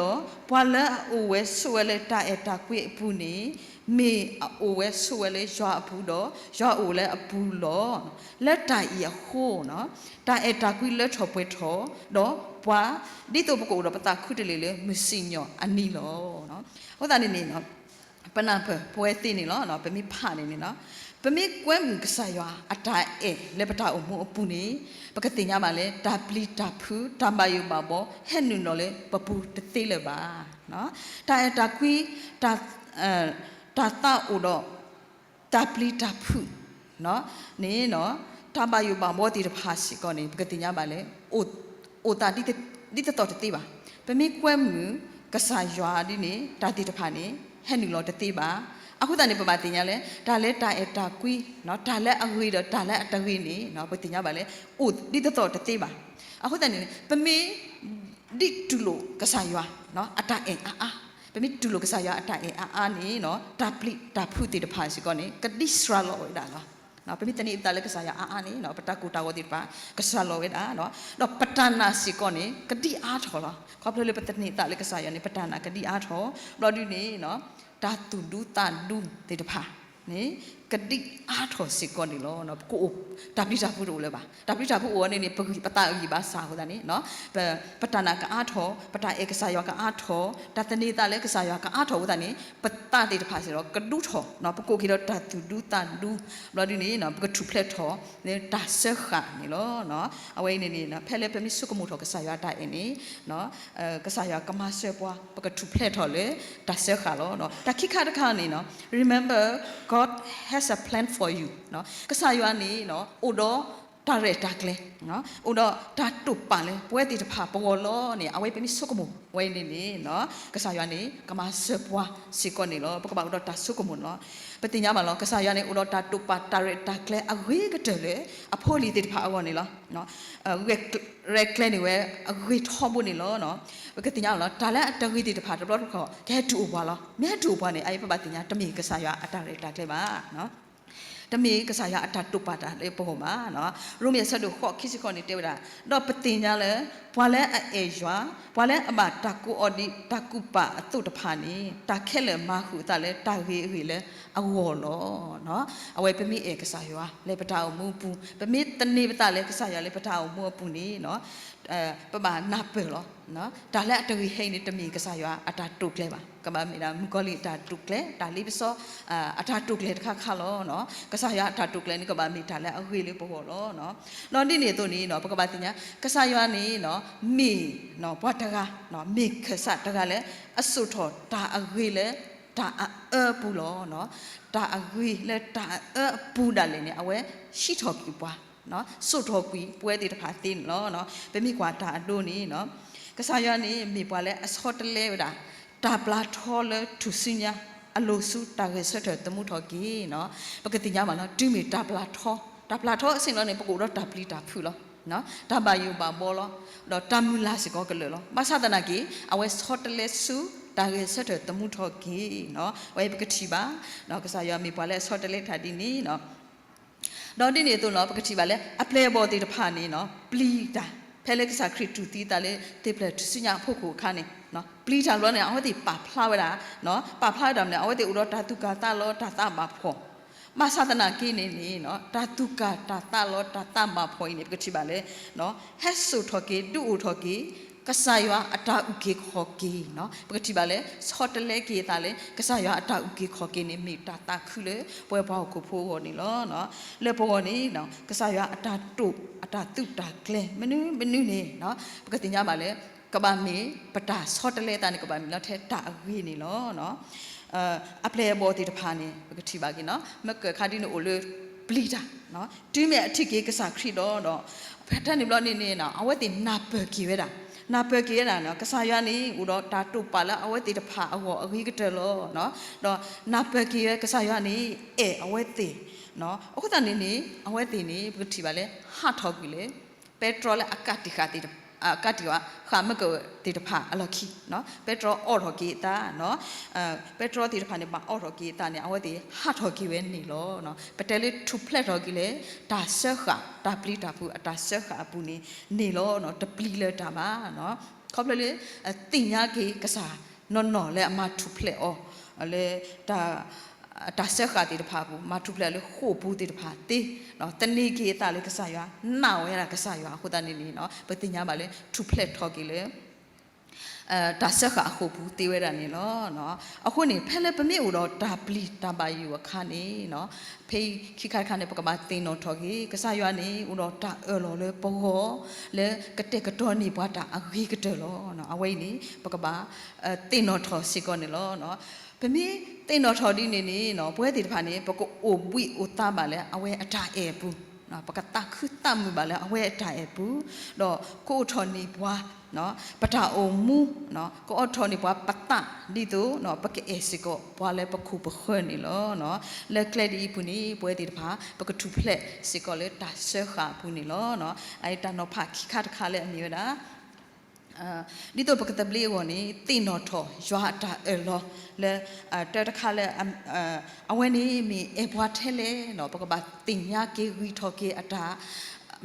ပှၤလၢအအိၣ်ဝဲဆိးဝဲလၢတၢ်အဲၣ်တၢ်ကွံအပူၤန့ၣ် မ့ၢ်အအိၣ်ဝဲဆိးဝဲလၢယွၤအပူၤဒီး ယွၤအိၣ်လၢအပူၤလီၤ. လၢတၢ်အံၤအဃိ တၢ်အဲၣ်တၢ်ကွံလၢထီၣ်ပှဲၤထီၣ်ဒီးပှၤ ဒ်သိးပကအိၣ်ဒီးပသးခူတလ့ၢ်လၢမုၢ်စံၣ်ညီၣ်အနံၤလီၤ. အဃိသတးန့ၣ်န့ၣ် ပနၢ်ပၢၢ်ပဝဲသ့ၣ်န့ၣ်လီၤ. ပမ့ၢ်ဖးန့ၣ်န့ၣ် ပမ့ၢ်ကွဲမုာ်ကစၢ်ယွၤအတၢ်အဲၣ်လၢပတၢ်အိၣ်မူအပူၤန့ၣ် ပကသ့ၣ်ညါဘၣ်လၢ တၢ်ပျံၤတၢ်ဖုး တၢ်ဘၣ်ယိၣ်ဘၣ်ဘီ ဟဲနုာ်လီၤလၢပပူၤတသ့လၢၤဘၣ်. တၢ်အဲၣ်တၢ်ကွံ တၢ်သးအိၣ်ဒီး တၢ်ပျံၤတၢ်ဖုးန့ၣ် တၢ်ဘၣ်ယိၣ်ဘၣ်ဘီသ့ၣ်တဖၣ်စ့ၢ်ကီးန့ၣ် ပကသ့ၣ်ညါဘၣ်လၢ အိၣ်သးဒ်သိးတသ့ဘၣ်. ပမ့ၢ်ကွဲမုာ်ကစၢ်ယွၤဒ်န့ၣ် တၢ်သ့ၣ်တဖၣ်န့ၣ် ဟဲနုာ်လီၤတသ့ဘၣ်. အဃိသတးန့ၣ် ပဘၣ်သ့ၣ်ညါလၢ တၢ်လၢတၢ်အဲၣ်တၢ်ကွံ, တၢ်လၢအဂ့ၤဒီးတၢ်လၢအတဂ့ၤန့ၣ် ပသ့ၣ်ညါဘၣ်လၢ အိၣ်ဒ်သိးသိးတသ့ဘၣ်. အဃိသတးန့ၣ် ပမ့ၢ် ဒ်တူၢ်လိာ်ကစၢ်ယွၤ အတၢ်အဲၣ်အါအါ, ပမ့ၢ်တူၢ်လိာ်ကစၢ်ယွၤအတၢ်အဲၣ်အါအါန့ၣ် တၢ်ပျံၤတၢ်ဖုးသ့ၣ်တဖၣ်စ့ၢ်ကီးန့ၣ် ကဒံစှၤလီၤဝဲဒၣ်လီၤ. ပမ့ၢ်သန့ၤအသးလၢကစၢ်ယွၤအါအါန့ၣ် ပတၢ်ကိၢ်တၢ်ဂီၤသ့ၣ်တဖၣ် ကစှၤလီၤဝဲဒၣ်, ဒီးပတၢ်နာ်စ့ၢ်ကီးန့ၣ် ကဒံအါထီၣ်လီၤ. ခီဖျိလၢပသန့ၤသးလၢကစၢ်ယွၤန့ၣ် ပတၢ်နာ်ကဒံအါထီၣ်, ဘျီဒုန့ၣ် တၢ်သူၣ်ဒူသးဒူသ့ၣ်တဖၣ်န့ၣ် ကဒံအါထီၣ်စ့ၢ်ကီးန့ၣ်လီၤ. ပကအိၣ် တၢ်ပျံၤတၢ်ဖုးတအိၣ်လၢၤဘၣ်. တၢ်ပျံၤတၢ်ဖုးအိၣ်ဝဲန့ၣ်န့ၣ် ပဂံၢ်ပသးအဂံၢ်ဘါစှၤအဃိသတးန့ၣ် ပတၢ်နာ်ကအါထီၣ်, ပတၢ်အဲၣ်ကစၢ်ယွၤကအါထီၣ်, တၢ်သန့ၤသးလၢကစၢ်ယွၤကအါထီၣ်အဃိသတးန့ၣ် ပသးသ့ၣ်တဖၣ်စ့ၢ်ကီးကဒူထီၣ်, ပကအိၣ်က့ၤဒီးတၢ်သူၣ်ဒူသးဒူ, ဘျီဒုန့ၣ် ပကထူၣ်ဖျဲးထီၣ်လၢတၢ်စၢဃာ်န့ၣ်လီၤ. အဝဲအံၤန့ၣ်န့ၣ် ဖဲလၢပမ့ၢ်ဆိကမိၣ်ထီၣ်ကစၢ်ယွၤအတၢ်အဲၣ်န့ၣ် ကစၢ်ယွၤကမၤစၢၤပှၤ ပကထူၣ်ဖျဲးထီၣ်လၢတၢ်စၢဃာ်လီၤ. တၢ်ခံခါတခါန့ၣ် remember, God has a plan for you. ကစၢ်ယွၤန့ၣ် အိၣ်ဒီးတၢ်ရဲၣ်တၢ်ကျဲၤ, အိၣ်ဒီးတၢ်တိာ်ပာ်လၢပဝဲသ့ၣ်တဖၣ်ပဂီၢ်လီၤန့ၣ် အဝဲပမ့ၢ်ဆိကမိၣ်ဝဲအံၤန့ၣ်န့ၣ် ကစၢ်ယွၤန့ၣ် ကမၤစၢၤပှၤစ့ၢ်ကီးန့ၣ်လီၤ. ပကဘၣ်အိၣ်ဒီးတၢ်ဆိကမိၣ်န့ၣ်လီၤ. ပသ့ၣ်ညါဘၣ်လီၤ ကစၢ်ယွၤန့ၣ် အိၣ်ဒီးတၢ်တိာ်ပာ်တၢ်ရဲၣ်တၢ်ကျဲၤအဂ့ၤကတၢၢ်လၢ အဖိအလံၤသ့ၣ်တဖၣ်အဂီၢ်န့ၣ်လီၤ. ရဲၣ်ကျဲၤန့ၢ်ဝဲအဂ့ၤထီဘိန့ၣ်လီၤ. ပကသ့ၣ်ညါလီၤ တၢ်လၢအတဂ့ၤသ့ၣ်တဖၣ်တဘျီတခီၣ် ကဟဲတုၤအိၣ်ပှၤလီၤ. မ့ၢ်ဟဲတုၤအိၣ်ပှၤန့ၣ် အအံၤပဘၣ်သ့ၣ်ညါ တမ့ၢ်ကစၢ်ယွၤအတၢ်ရဲၣ်တၢ်ကျဲၤဘၣ်. တမ့ၢ်ကစၢ်ယွၤအတၢ်တိာ်ပာ်တၢ်လၢပဂီၢ်ဘၣ်. ရိမ့ၤအဆၢဒိၣ်ဃိး ခံဆံဃိးန့ၣ်တဲဝဲဒၣ်, ဒီးပသ့ၣ်ညါလၢ ပှၤလၢအအဲၣ်ယွၤ, ပှၤလၢအဘၣ်တၢ်ကိးအီၤဒ်တၢ်ကူၣ်ပာ်အသိးတဖၣ်န့ၣ် တၢ်ခဲလၢာ်မၤဃုာ်အသးလၢတၢ်ဂ့ၤအဂ့ၢ်လၢအဂီၢ်လီၤ. အဝဲပမ့ၢ်အဲၣ်ကစၢ်ယွၤ လၢပတၢ်အိၣ်မူအပူၤ, ပမ့ၢ်သန့ၤပသးလၢကစၢ်ယွၤလၢပတၢ်အိၣ်မူအပူၤန့ၣ် ပဘၣ်နၢ်ပၢၢ်လီၤ. တၢ်လၢအတဂ့ၤဟဲအံၤန့ၣ် တမ့ၢ်ကစၢ်ယွၤအတၢ်တိာ်ကျဲၤဘၣ်. ကဘၣ်မ့ၢ်ဒၣ်မုၣ်ကီၤလံၢ်အတၢ်တိာ်ကျဲၤ, တၢ်လ့ပစီ အတၢ်တိာ်ကျဲၤတခါခါလီၤ. ကစၢ်ယွၤအတၢ်တိာ်ကျဲၤန့ၣ် ကဘၣ်မ့ၢ်တၢ်လၢအဂ့ၤလၢပဂီၢ်လီၤ. ဒီးဒ်န့ၣ်အသိးန့ၣ် ပကဘၣ်သ့ၣ်ညါ ကစၢ်ယွၤန့ၣ် မ့ၢ်ပှၤတဂၤ, မ့ၢ်ခၢၣ်စးတဂၤလၢ အစိာ်ထီၣ်တၢ်အဂ့ၤလၢတၢ်အအၢအပူၤလီၤ. တၢ်အဂ့ၤလၢတၢ်အအၢအပူၤဒၣ်လဲာ်န့ၣ် အဝဲဟံးထီၣ်ကွံာ်ပှၤ, စိာ်ထီၣ်ကွံာ်ပဝဲသ့ၣ်တဖၣ်သ့န့ၣ်လီၤ. ပမ့ၢ်ကွၢ်တၢ်အဒိန့ၣ် ကစၢ်ယွၤန့ၣ် မ့ၢ်ပှၤလၢအဆီတလဲဝဲဒၣ် တၢ်ပျၢ်ထီလၢထူၣ်စုညါ အလိၤဆူတၢ်ဂဲၤဆၢထၢၣ်သမူထီၣ်က့ၤန့ၣ်, ပကသ့ၣ်ညါဘၣ်လီၤ တုၤမ့ၢ်တၢ်ပျၢ်ထီ, တၢ်ပျၢ်ထီအဆ့ၣ်နီၤန့ၣ် ပကအိၣ်ဒီးတၢ်ပျံၤတၢ်ဖုးလီၤ. တၢ်ဘၣ်ယိၣ်ဘၣ်ဘှီလီၤ, ဒီးတၢ်မုၢ်လၢ်စ့ၢ်ကီးကလၢာ်လီၤ. ဘၣ်ဆၣ်သနာ်က့ အဝဲဆီတလဲဆူ တၢ်ဂဲၤဆၢထၢၣ်သမူထီၣ်က့ၤန့ၣ်, အဝဲပကထံၣ်ဘၣ် ကစၢ်ယွၤမ့ၢ်ပှၤလၢအဆီတလဲတၢ်ဒ်န့ၣ် ဒီးဒ်န့ၣ်အသိးန့ၣ် ပကထံၣ်ဘၣ်လၢ အပျဲၢ်အဘီၣ်သ့ၣ်တဖၣ်န့ၣ် ပျံၤတၢ်, ဖဲလၢကစၢ်ခရံာ်တူၢ်သံအသးလၢသ့ၣ်ဖျၢၣ်ထူၣ်စုညါအဖီခိၣ်အခါန့ၣ် ပျံၤတၢ်ဘျီန့ၣ် အဝဲသ့ၣ်ပာ်ဖျါဝဲဒၣ်, ပာ်ဖျါဝဲဒၣ်န့ၣ် အဝဲသ့ၣ်အိၣ်ဒီးတၢ်သူၣ်ကၢ်သးလီၤ တၢ်သးဘၣ်ဖှီၣ်, ဘၣ်ဆၣ်သနာ်က့န့ၣ်န့ၣ် တၢ်သူၣ်ကၢ်တၢ်သးလီၤ တၢ်သးဘၣ်ဖှီၣ်အံၤန့ၣ် ပကထံၣ်ဘၣ်လၢ ဟဲစိာ်ထီၣ်က့ၤ ဒုးအိၣ်ထီၣ်က့ၤ ကစၢ်ယွၤအတၢ်အုၣ်က့ၤခီၣ်က့ၤန့ၣ်, ပကထံၣ်ဘၣ်လၢ ဆီတလဲက့ၤအသးလၢ ကစၢ်ယွၤအတၢ်အုၣ်က့ၤခီၣ်က့ၤန့ၣ် မ့ၢ်တၢ်သးခုလၢပဝဲပှၤဟီၣ်ခိၣ်ဖိအဂီၢ်န့ၣ်လီၤ. လၢပဂီၢ်န့ၣ် ကစၢ်ယွၤအတၢ်တိာ် အတၢ်သူၣ်တၢ်ကျဲၤ မနုၤမနုၤန့ၣ် ပကသ့ၣ်ညါဘၣ်လၢ ကဘၣ်မ့ၢ် ပတၢ်ဆီတလဲသးန့ၣ် ကဘၣ်မ့ၢ်လီၤထဲတၢ်အဂ့ၤန့ၣ်လီၤ. အပျဲၢ်အဘီၣ်သ့ၣ်တဖၣ်န့ၣ် ပကထံၣ်ဘၣ်က့ၤန့ၣ် မ့ၢ်ကၢၢ်ခါဒ်န့ၣ်အိၣ်လၢပျံၤတၢ်, တုၤမ့ၢ်အထံၣ်က့ၤကစၢ်ခရံာ်ဒီး ဖဲတၢ်န့ၣ်ဘျီန့ၣ်န့ၣ် အဝဲသ့ၣ်နၢ်ပၢၢ်က့ၤဝဲဒၣ်, နၢ်ပၢၢ်က့ၤဝဲဒၣ်န့ၣ် ကစၢ်ယွၤန့ၣ် အိၣ်ဒီးတၢ်တိာ်ပာ်လၢအဝဲသ့ၣ်တဖၣ်အဂီၢ်အဂ့ၤကတၢၢ်လီၤ. ဒီးနၢ်ပၢၢ်က့ၤဝဲကစၢ်ယွၤန့ၣ် အဲၣ်အဝဲသ့ၣ်, အဃိသတးန့ၣ်န့ၣ် အဝဲသ့ၣ်န့ၣ် ပကထံၣ်ဘၣ်လၢ ဟးထီၣ်ကွံာ်လၢ ပဲတြီလၢအကးတံာ်ဃာ်သ့ၣ်တဖၣ်, အကးတံာ်ဃာ်ဃာ်မ့ၢ်ကၢၢ်သ့ၣ်တဖၣ်အလီၢ်ခံ, ပဲတြီအိးထီၣ်က့ၤအသး, ပဲတြီသ့ၣ်တဖၣ်န့ၣ် ဘၣ်အိးထီၣ်က့ၤအသးန့ၣ် အဝဲသ့ၣ်ဟးထီၣ်က့ၤဝဲန့ၣ်လီၤ. ပတဲလၢထူၣ်ဖျဲးထီၣ်က့ၤလၢ တၢ်စၢဃာ် တၢ်ပျံၤတၢ်ဖုးအတၢ်စၢဃာ်အပူၤန့ၣ်န့ၣ်လီၤ. တပျံၤလၢၤတၢ်ဘၣ်. ခီဖျိလၢ သ့ၣ်ညါက့ၤကစၢ်နီၢ်နီၢ်လၢအမၤထူၣ်ဖျဲးအီၤ လၢ တၢ်စၢဃာ်သ့ၣ်တဖၣ်အပူၤ မၤထူၣ်ဖျဲးလၢဃိာ်ပူၤသ့ၣ်တဖၣ်သ့, သန့ၤက့ၤအသးလၢကစၢ်ယွၤ နာ်ဝဲဒၣ်ကစၢ်ယွၤအဃိသတးန့ၣ်န့ၣ် ပသ့ၣ်ညါဘၣ်လၢထူၣ်ဖျဲးထီၣ်က့ၤလၢ တၢ်စၢဃာ်အဃိာ်ပူၤသ့ဝဲဒၣ်န့ၣ်လီၤ. အဃိန့ၣ် ဖဲလၢပမ့ၢ်အိၣ်ဒီးတၢ်ပျံၤတၢ်ဘၣ်ယိၣ်အခါန့ၣ် ဖဲခံခါတခါန့ၣ် ပကဘၣ်သ့ၣ်နီၣ်ထီၣ်က့ၤ ကစၢ်ယွၤန့ၣ် အိၣ်ဒီးတၢ်အၢၣ်လီၤလၢပဂီၢ် လၢကတဲာ်ကတီၤန့ၢ်ပှၤတၢ်အဂ့ၤကတၢၢ်လီၤ. အဝဲအံၤန့ၣ် ပကဘၣ် သ့ၣ်နီၣ်ထီၣ်စ့ၢ်ကီးန့ၣ်လီၤ. ပမ့ၢ်သ့ၣ်နီၣ်ထီၣ်ဒ်န့ၣ်န့ၣ် ပဝဲသ့ၣ်တဖၣ်န့ၣ် ပကအိၣ်ဘှံးအိၣ်သါဘၣ်လၢအဝဲအတၢ်အဲၣ်အပူၤ ပကသးခုသးမုာ်ဘၣ်လၢအဝဲအတၢ်အဲၣ်ပူၤ, ဒီးကအိၣ်ထီၣ်န့ၢ်ပှၤ ပတၢ်အိၣ်မူ, ကအိၣ်ထီၣ်န့ၢ်ပှၤပသး ဒ်သိးပကအဲၣ်စ့ၢ်ကီးပှၤလၢပခိၣ်ပဃၢၤန့ၣ်လီၤ. လၢကျဲဒ်အံၤအပူၤန့ၣ် ပဝဲသ့ၣ်တဖၣ် ပကထူၣ်ဖျဲးစ့ၢ်ကီးလၢတၢ်စၢဃာ်အပူၤန့ၣ်လီၤ. အတၢ်နီၤဖးခံခါတခါလၢအမ့ၢ်ဝဲဒၣ် ဒ်သိးပကသဘျ့အဂီၢ်န့ၣ် သ့ၣ်နီၣ်ထီၣ်ယွၤအတၢ်အၢၣ်လီၤလၢ တၢ်တခါလၢ အဝဲန့ၣ်မ့ၢ်အဲၣ်ပှၤထဲလဲၣ်, ပကဘၣ်သ့ၣ်ညါက့ၤဂံၢ်ထီၣ်က့ၤအတၢ်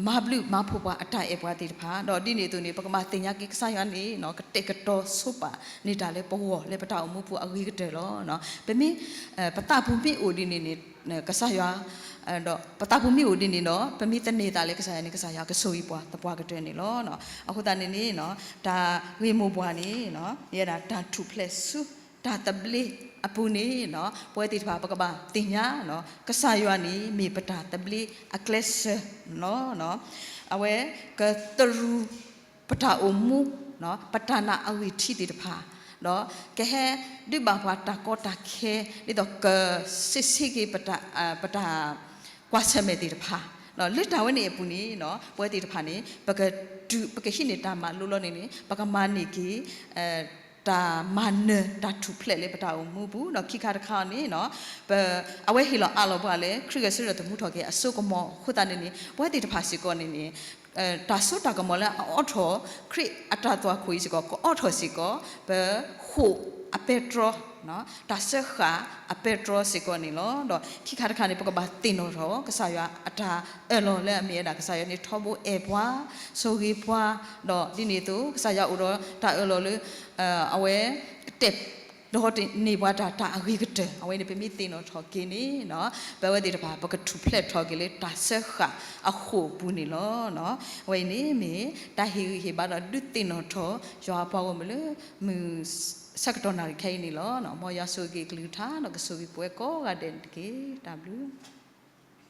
မၤဘျုးမၤဖှိၣ်ပှၤအတၢ်အဲၣ်ပှၤသ့ၣ်တဖၣ်, ဒီးဒ်န့ၣ်အသိးန့ၣ် ပကဘၣ်သ့ၣ်ညါက့ၤကစၢ်ယွၤန့ၣ် ကတဲာ်ကတီၤဆိပာ်န့ၢ်တၢ်လၢပဂီၢ်လၢပတၢ်အိၣ်မူပူၤအဂ့ၤကတၢၢ်လီၤ. ပမ့ၢ် ပသးပူၤမ့ၢ်အိၣ်ဒ်န့ၣ်န့ၣ် ကစၢ်ယွၤ ဒီးပသးပူၤမ့ၢ်အိၣ်ဒ်န့ၣ်ဒီး ပမ့ၢ်သန့ၤသးလၢကစၢ်ယွၤန့ၣ် ကစၢ်ယွၤကဆိၣ်ဂ့ၤပှၤသပှၢ်ကတၢၢ်န့ၣ်လီၤ. အဃိသတးန့ၣ်န့ၣ် တၢ်ဂ့ၢ်မိၢ်ပှၢ်န့ၣ် ယဲဒၣ်တၢ်ထူၣ်ဖျဲးဆူတၢ်သဘျ့အပူၤန့ၣ် ပဝဲသ့ၣ်တဖၣ်ပကဘၣ်သ့ၣ်ညါ ကစၢ်ယွၤန့ၣ်မ့ၢ်ပတၢ်သဘျ့အကျဲးစၢးလီၤ. အဝဲကတရူး ပတၢ်အိၣ်မူ ပတၢ်နာ်အဂံၢ်ထံးသ့ၣ်တဖၣ် ဒီးကဟဲဒုးဘၣ်ပှၤတၢ်ကီတၢ်ခဲ ဒ်သိးကစ့းဆ့က့ၤ ပတၢ်ကွၢ်ဆၢၣ်မဲာ်သ့ၣ်တဖၣ် လၢတၢ်ဝဲန့ၣ်အပူၤန့ၣ် ပဝဲသ့ၣ်တဖၣ်န့ၣ် ပကတုၤ ပကဟံးန့ၢ်တၢ်မၤလိလီၤန့ၣ်န့ၣ် ပကမၤန့ၢ်က့ၤ တၢ်မၤနၢၤတၢ်ထူၣ်ဖျဲးလၢပတၢ်အိၣ်မူပူၤ ဒီးခံခါတခါန့ၣ် အဝဲဟ့ၣ်လီၤအးလီၤပှၤလၢ ခရံာ်ဂဲၤဆၢထၢၣ်သမူထီၣ်က့ၤအစိကမီၤအဃိသတးန့ၣ်န့ၣ် ပဝဲသ့ၣ်တဖၣ်စ့ၢ်ကီးန့ၣ်န့ၣ် တၢ်စိတၢ်ကမီၤလၢအအိးထီၣ်ခရံာ်အတၢ်သွၣ်ခိၣ်အံၤစ့ၢ်ကီး ကအိးထီၣ်စ့ၢ်ကီး ပဃိာ်အပဲတြီ တၢ်စၢဃာ်အပဲတြီစ့ၢ်ကီးန့ၣ်လီၤ. ဒီးခံခါတခါန့ၣ် ပကဘၣ်သ့ၣ်နီၣ်ထီၣ် ကစၢ်ယွၤအတၢ်အၢၣ်လီၤလၢအမ့ၢ်ဝဲဒၣ် ကစၢ်ယွၤန့ၣ်ထီဘိအဲၣ်ပှၤ ဆိၣ်ဂ့ၤပှၤ ဒီးဒ်န့ၣ်အသိး ကစၢ်ယွၤအိၣ်ဒီးတၢ်အၢၣ်လီၤလၢ အဝဲ ကတဲာ်ကတီၤန့ၢ်ပှၤတၢ် တၢ်အဂ့ၤကတၢၢ် အဝဲန့ၣ် ပမ့ၢ်သ့ၣ်နီၣ်ထီၣ်က့ၤန့ၣ် ပဝဲသ့ၣ်တဖၣ် ပကထူၣ်ဖျဲးထီၣ်က့ၤလၢတၢ်စၢဃာ်အဃိာ်အပူၤန့ၣ်လီၤ. အဝဲအံၤန့ၣ်မ့ၢ် တၢ်ဟ့ၣ်ဂံၢ်ဟ့ၣ်ဘါဒီးဒုးသ့ၣ်နီၣ်ထီၣ် ယွၤအပှၤဂီၢ်မုၢ်လၢ မုၢ်ဆၢကတီၢ်နၣ်ရံၣ်ခဲအံၤန့ၣ်လီၤ. မ်ယွၤဆိၣ်ဂ့ၤက့ၤအကလုၢ်ကထါ ဒီးကဆိၣ်ဂ့ၤပဝဲကိးဂၤဒဲးန့ၣ်တက့ၢ်. တၢ်ဘျုး